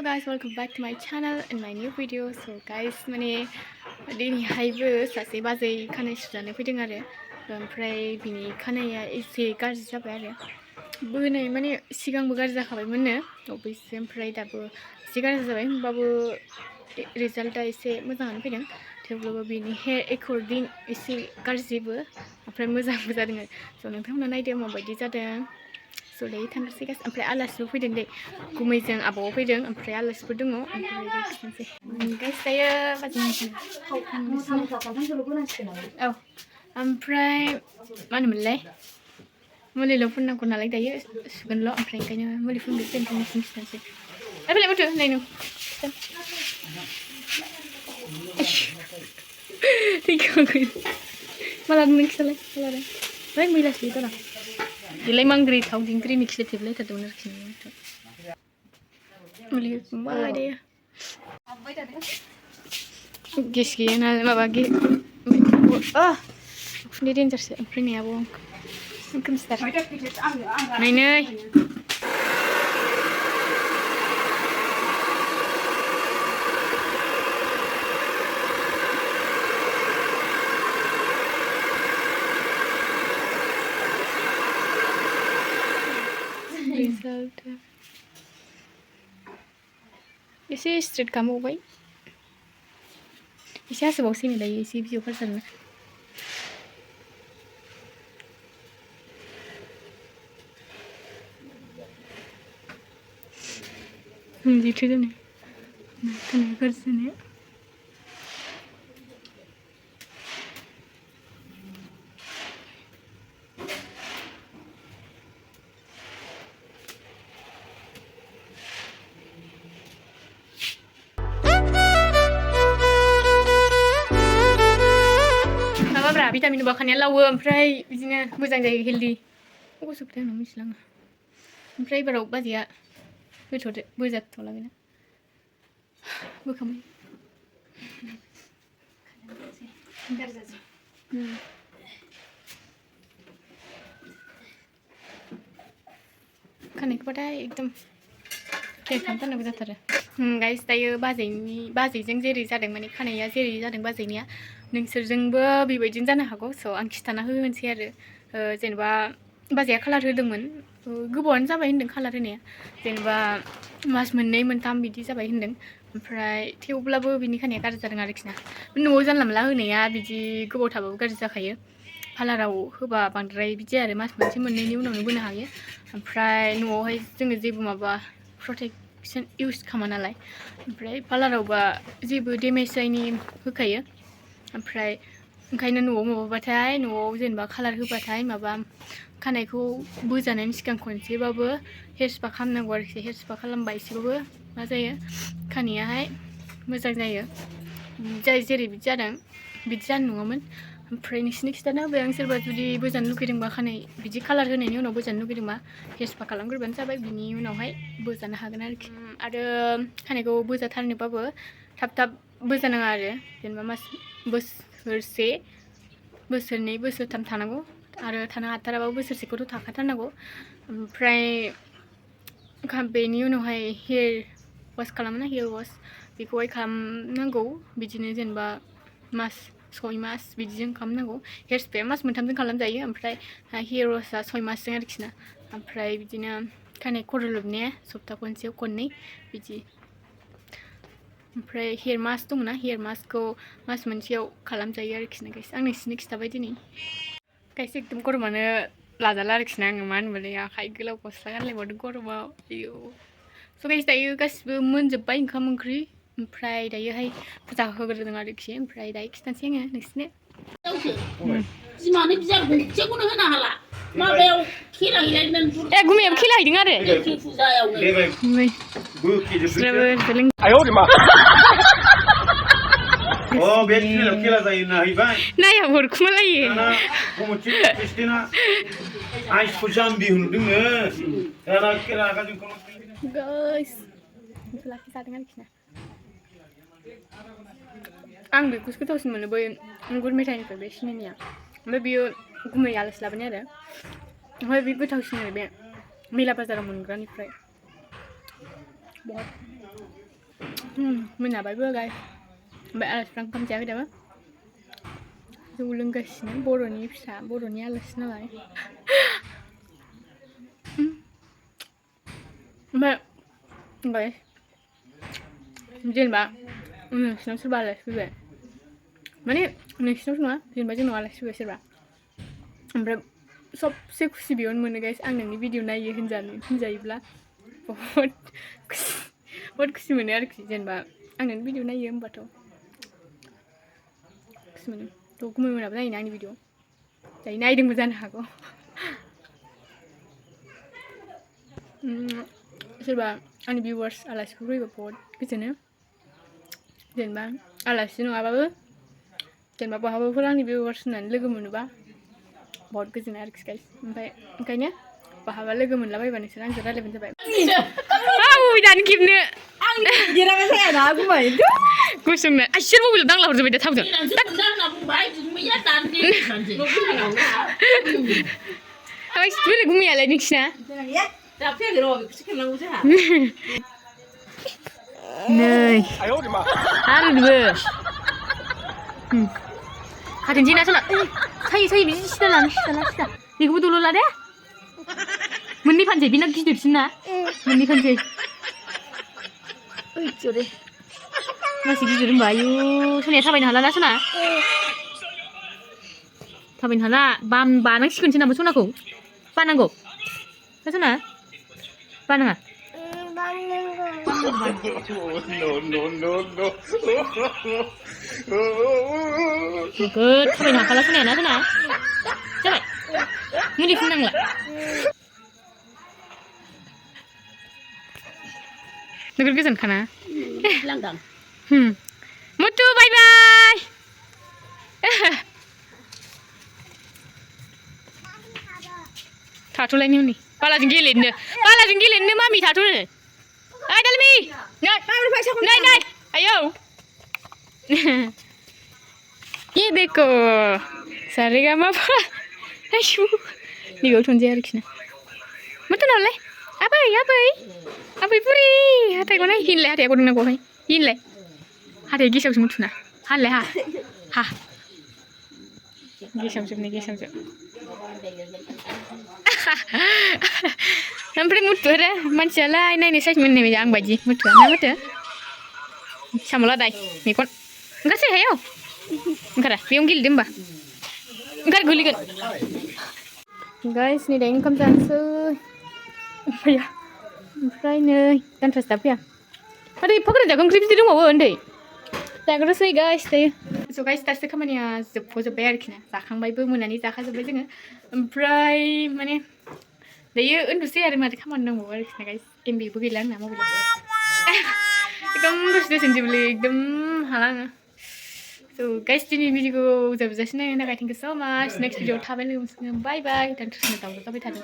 guys, welcome back to my channel and my new video. So guys, माने दिनैहायबो सासे बाजै खानाय सुजानो फैदों आरो ओमफ्राय बिनि खानाया एसे गाज्रि जाबाय आरो बोनाय माने सिगांबो गाज्रि जाखाबायमोननो अबयसे ओमफ्राय दाबो एसे गाज्रि जाबाय होमबाबो रिजाल्टआ एसे मोजाङानो फैदों थेवब्लाबो बिनि हेयार एकर्डिं एसे गाज्रिबो ओमफ्राय मोजांबो जादों आरो स' नोंथांमोना नायदो माबायदि जादों स' दायो थांनोसै गाइस ओमफ्राय आलासिबो फैदों दे गुमैजों आब'आ फैदों ओमफ्राय आलासिफोर दङ ओमफ्राय खिथानोसै गाइस दायो औ ओमफ्राय मा होनोमोनलाय मुलिल' फुननांगौ नालाय दायो सुगोनल' ओमफ्राय ओंखायनो मुलि फुनग्रो दोनथ'नोसै खिथानोसै बेलाय माथो नै नों थैखागोन माला नों खिथालाय माला ओमफ्राय मैलासो दरा बेलाय मांग्रि थाव दिंग्रिनि खिलिफेबलायथारदोंमोन आरोखि मुलि होखांबाय दायो गेस गैया ना माबा उखुन्दै देन्जारसो ओमफ्राय नै आब' खोमसिथार नै result एसे स्ट्रेट खालामबावबाय एसे हासोबावसै नै दायो एसे भिडिअफोर जानो जिथु जानो खोनाया गाज्रि जानाया भिटामिन होबा खानाया लावो ओमफ्राय बिदिनो मोजां जायो हेल्दी गसोबदों आंनाव मिथिलाङो ओमफ्राय एबाराव बाजैया होथ'दो बोजाथ'ला बेना बोखांबाय खानायखौबाथाय एकदम केयार खालामथारनांगौ जाथारो गाइस दायो बाजैजों जेरै जादों माने खानाया जेरै जादों बाजैनिया नोंसोरजोंबो बेबायदिनो जानो हागौ स' आं खिथाना होनोसै आरो जेनेबा बाजैया कालार होदोंमोन गोबावानो जाबाय होनदों कालार होनाया जेनेबा मास मोननै मोनथाम बिदि जाबाय होनदों ओमफ्राय थेवब्लाबो बिनि खानाया गाज्रि जादों आरोखि ना न'आव जानला मोनला होनाया बिदि गोबाव थाबाबो गाज्रि जाखायो पार्लाराव होबा बांद्राय बिदि आरो मास मोनसे मोननैनि उनावनो बोनो हायो ओमफ्राय न'आवहाय जोङो जेबो माबा प्रटेक्सन इउज खालामा नालाय ओमफ्राय पार्लारावबा जेबो डेमेज जायैनि होखायो ओमफ्राय ओंखायनो न'आव माबाबाथाय न'आव जेनेबा कालार होबाथाय माबा खानायखौ बोजानायनि सिगां खनसेबाबो हेयार स्पा खालामनांगौ आरोखि हेयार स्पा खालामबा एसेबाबो मा जायो खानायाहाय मोजां जायो जाय जेरै बिदि जादों बिदि जानो नङामोन ओमफ्राय नोंसिनि खिथाना होबाय आं सोरबा जुदि बोजानो लुगैदोंबा खानाय बिदि कालार होनायनि उनाव बोजानो लुगैदोंबा हेयार स्पा खालामग्रोबानो जाबाय बिनि उनावहाय बोजानो हागोन आरोखि आरो खानायखौ बोजाथारनोबाबो थाब बोजानाङा आरो जेनेबा मास बोसोरसे बोसोरनै बोसोरथाम थानांगौ आरो थानो हाथाराबा बोसोरसेखौथ' थाखाथारनांगौ ओमफ्राय बेनि उनावहाय हेयार वाश खालामोना हेयार वाश बेखौहाय खालामनांगौ बिदिनो जेनेबा मास 6 मास बिदिजों खालामनांगौ हेयार स्पाया मास मोनथामजों खालामजायो ओमफ्राय हेयार वाशआ 6 मासजों आरोखि ना ओमफ्राय बिदिनो खानाय खर' लोबनाया सप्ता खनसेयाव खननै बिदि ओमफ्राय हेयार मास्क दंना हेयार मास्कखौ मास मोनसेयाव खालामजायो आरोखि ना गाइस आं नोंसिनो खिथाबाय दिनै गाइस एकदम गरमानो लाजाला आरोखि ना आङो मा होनोमोनलाय आखाइ गोलाव गस्ला गानलायबावदों गरमाव आयौ स' गाइस दायो गासिबो मोनजोब्बाय ओंखाम ओंख्रि ओमफ्राय दायोहाय फुजा होग्रोदों आरोखि ओमफ्राय दायो खिथानोसै आङो नोंसिनो बिमानो बिजार गंसेखौनो होनो हाला माबायाव खेला हैलायदों गुमैयाबो खेला हैदों आरो खेला जायो ना हैबाय नाया हरखुमालायो आइसखौ जाम्बि होनदोंनो दाना खेला गाजों गाइस लाखि जादों आरोखि ना आं बेखौसो गोथावसिन मोनो बै अंगुर मेथाइनिफ्राय बे सिनिनिया ओमफ्राय बियो गुमै आलासि लाबोनाय आरो ओमफ्राय बे गोथावसिन आरो बे मेला बाजाराव मोनग्रानिफ्राय बहुत मोनाबायबो गाय ओमफ्राय आलासिफ्रा ओंखाम जायाखै दाबो जौ लोंगासिनो बर'नि फिसा बर'नि आलासि नालाय ओमफ्राय गाय जेनेबा नोंसिनाव सोरबा आलासि फैबाय माने नोंसिनावथ' नङा जेनेबा जोंनाव आलासि फैबाय सोरबा ओमफ्राय सबसे खुसि बेयावनो मोनो गाइस आं नोंनि भिडिअ नायो होनजायोब्ला बहुत खुसि मोनो आरोखि जेनेबा आं नोंनि भिडिअ नायो होमबाथ' खुसि मोनो थ' गुमैमोनाबो नायोना आंनि भिडिअ दायो नायदोंबो जानो हागौ सोरबा आंनि भिउवार्स आलासिफोर फैबा बहुत गोजोनो जेनेबा आलासि नङाबाबो जेनेबा बहाबाफोर आंनि भिउवार्स होननानै लोगो मोनोबा बहुत गोजोनो आरोखि गाइस ओमफ्राय ओंखायनो बहाबा लोगो मोनलाबायबा नोंसोर आंजों रायलायबानो जाबाय दानि खेबनो गुसुंनो आइसोर मबाइलाव दांला हरजोब्बाय दा थावजों बोरै गुमैयालाय नोंसिना नै आरो नोबो खाथोंसै ना सोला सायो बिदि सिदा लानो सिदा बेखौबो दल'ला दे मोननै फानसै बेना गिदिरसिन ना मोननै फानसै ओइजरे मासे गिदिर होनबा आयु सनाया थाबायनो हाला ना सना थाबायनो हाला बानांसिगोनसो नामा सनाखौ बानांगौ ना सना बानाङा नोगोद थाबायनो हाखाला सनाया ना सना जाबाय मुलि फुननांला नोगोद गोजोनखाना मुथु बाय बाय थाथ'लायनि उनै बालाजों गेलेनो मामि थाथ'नो ओइ दालमि नै आयौ ये देखो सारेगा मा आयु नैबेयाव थनसै आरोखि ना माथो नालाय आबै बुरि हाथायखौ नाय हिनलाय हाथाया गदों ना गवाखै हिनलाय हाथाया गेसावसो मुथुना हालाय हा गेसावजोब ओमफ्राय मुथु आरो मानसियालाय नायनो साइज मोननाय बायदि आं बायदि मुथुआ ना माथो साम'लादाय मेगन ओंखारसै हायाव ओंखारा बेयावनो गेलेदो होमबा ओंखार गोलैगोन गाइस नै दायो ओंखाम जानोसै ओमफ्राय नै गानथ्रासो दाबो फैया माथो एफा गोरा जागोन ओंख्रि बिदि दंबावो उन्दै जाग्रोसै गाइस दायो स' गाइस दासो खामानिया जोबथ'जोब्बाय आरोखि ना जाखांबायबो मोनानि जाखाजोब्बाय जोङो ओमफ्राय माने दायो उन्दुसै आरो माथो खामानि दंबावो आरोखि ना गाइस एमबिबो गैला आंना मबाइलाव एकदम दसे जोबलै एकदम हाला आङो स' गाइस दिनै भिडिअखौ जोबजासिम नायनो थाखाय थेंक इउ स' माच नेक्स्ट भिडिअआव थाबै लोगो मोनसिगोन बाय बाय दानथ्रासनो दावराव जाबाय थादों